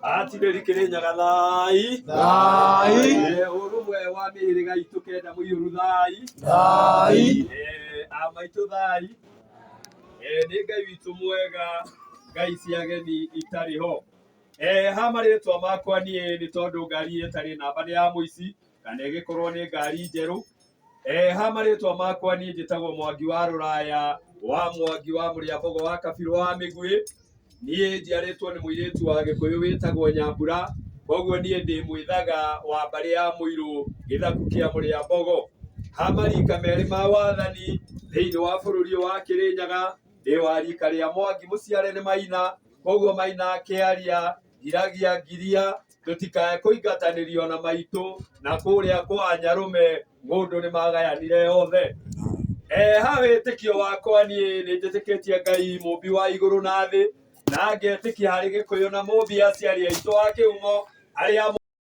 Atirĩri Kĩrĩnyaga thai. Thai. Ũrũmwe wa mĩhĩrĩga itũ kenda mũiyũru thai. Thai. A maitũ thai. Nĩ Ngai witũ mwega, Ngai cia ageni itarĩ ho. Ha marĩtwa makwa niĩ nĩ tondũ ngari ĩtarĩ namba nĩ ya mũici kana ĩgĩkorwo nĩ ngari njerũ. Ha marĩtwa makwa niĩ njĩtagwo Mwangi wa Rũraya wa Mwangi wa Mũrĩambogo wa Kabirũ wa Mĩguĩ. Niĩ njiarĩtwo nĩ mũirĩtu wa Gĩkũyũ wĩtagwo Nyambura, koguo niĩ ndĩ mwĩthaga wa mbarĩ ya Mũirũ gĩthaku kĩa Mũrĩambogo. Ha marika merĩ ma wathani thĩinĩ wa bũrũri ũyũ wa Kĩrĩnyaga, ndĩ wa rika rĩa Mwangi mũciare nĩ Maina, koguo Maina akĩaria ngiragia ngiria tũtikae kũingatanĩrio na maitũ na kũrĩa kwa nyarũme ng'ũndũ nĩ magayanire othe. Ha wĩtĩkio wakwa niĩ nĩ njĩtĩkĩtie Ngai mũmbi wa igũrũ na thĩ, na ngetĩkia harĩ Gĩkũyũ na mũmbi aciari aitũ a kĩhumo arĩa.